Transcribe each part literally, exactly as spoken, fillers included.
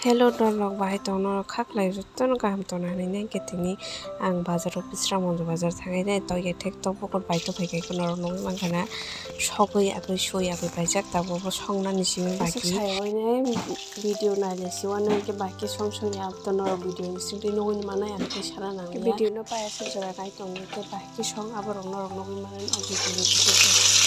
Hello, norok bahai tongno khaklai jotono kaham tongna hinwi nai khe tini ang bazaro Bisramganj bazar thangwi nai to ya thek to bukur bai to phai khe norok nugwi mankha na sogwi agwi sui agwi paijak tabuk bo songnani simi baki. Video nailai si uanw hwnkhe bahai khe song song ya, abto norok video ni simi nugwi manai ang khe sana nang ya. Video no paya song song ya kaitor hwnkhe bahai khe song aborok norok nugwi manai o video ni bisingtwi.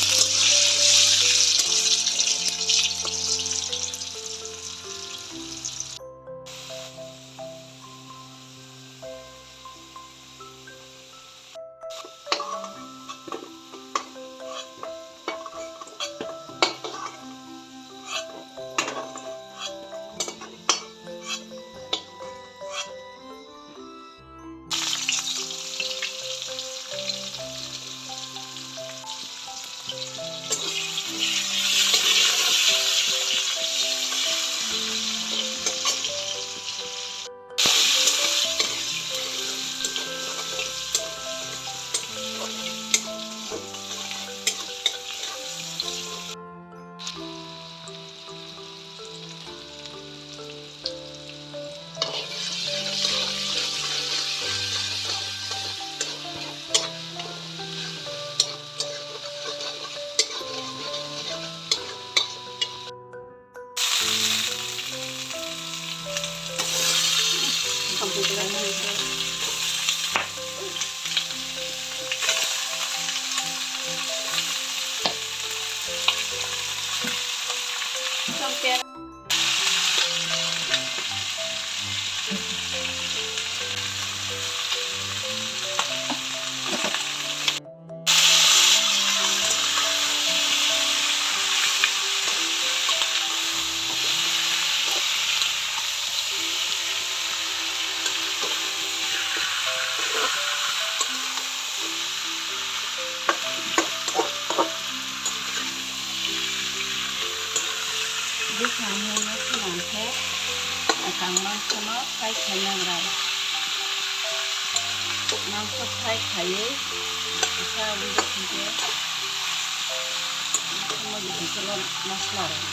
Bwskango no swnam khe kwchang mangso no fry khai nang rai. Mangso fry khaiwi kisa wngwi tongkhe mangso no masla rok.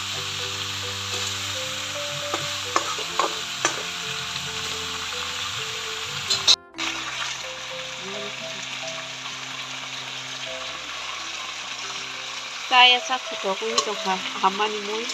Chaya sak phutok wngwi tongkha, hammani mui.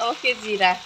Oke, jira.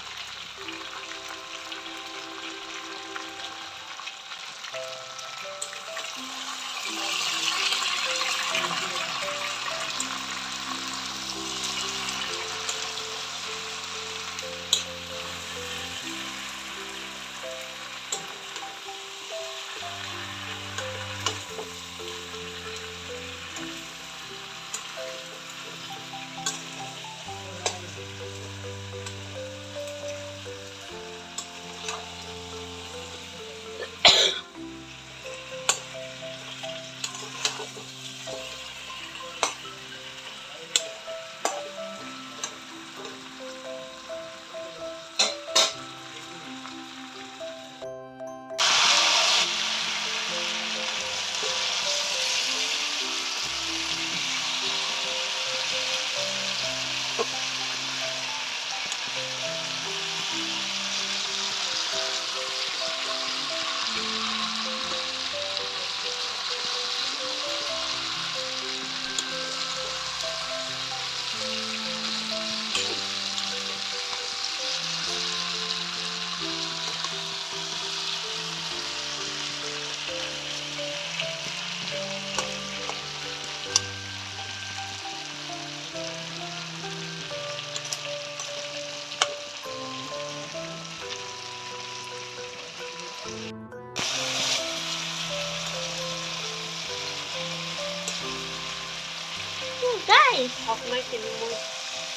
Ai, thoknai tini mui.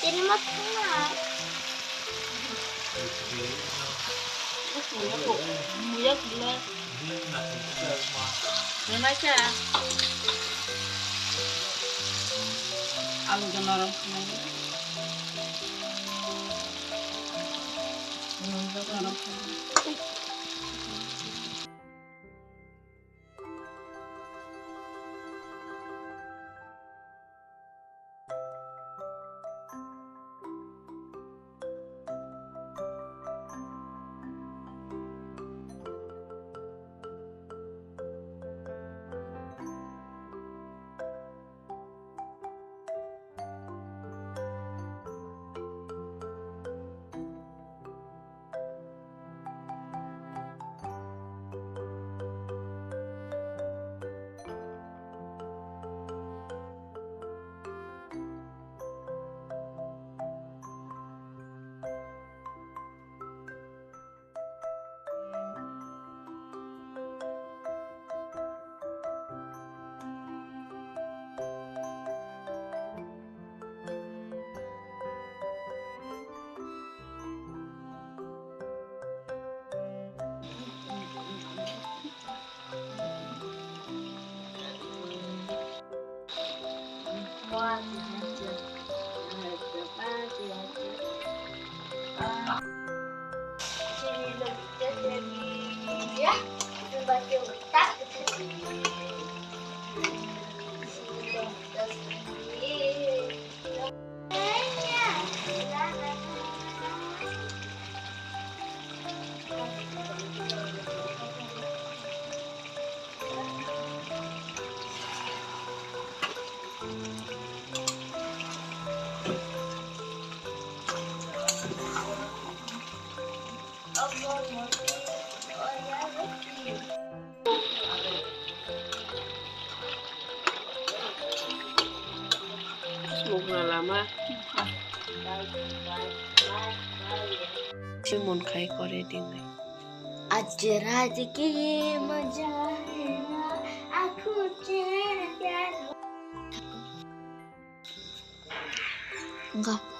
Tini ma thangna. Muya kho, muya kho le. Rwnaikha. Alu do norom khnai. Norom khnai. Sumukna lama. Simon khai kore dingwi. आज रात की मजा है ना, आँखों से प्यार। Wngkha.